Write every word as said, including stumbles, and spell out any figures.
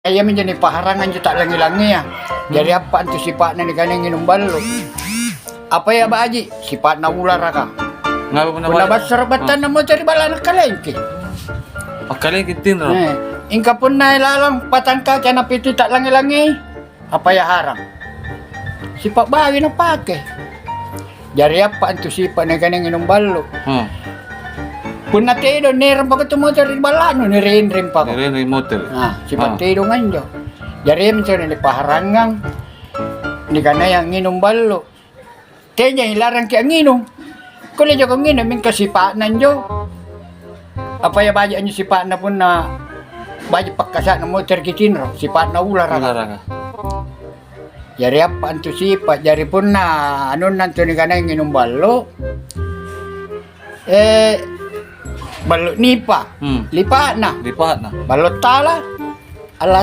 Iaminjo nipaharang anjo ta'langi-langia. Jari apa antu sipa'na nikanaya nginung ballo? Apa ia baji'? Sipa'na ularaka. Ngapa punna Punna baji'? Bassara battanna motoro' ri balla'na kalengke. Akkalengke tinro. Eh, ingka punna lalang patangkaca napitu ta'langi-langi, apa ia harang? Sipa' baji' napake. Jari apa antu sipa' nikanaya nginung ballo? Hmm. Punna tedong, nierang pako tu motoro' ri balla'nu, nirenreng pako. Nirenreng motoro'. Nah, sipa' Ah. tedong anjo. Jari antu nipaharangang nikanaya nginung ballo. Tena ilarangki anginung. Kulle jako nginung, mingka sipa'na anjo. Apa ia baji' anjo sipa'na punna baji' pakkasa'na motoroki tinro, sipa'na ularaka. Ularaka. Jari apa antu sipa', jari punna anunna antu nikanaya nginung ballo, eh, ballo nipa, Hmm. lipa'na. Lipa'na. Ballo tala, Allata'ala.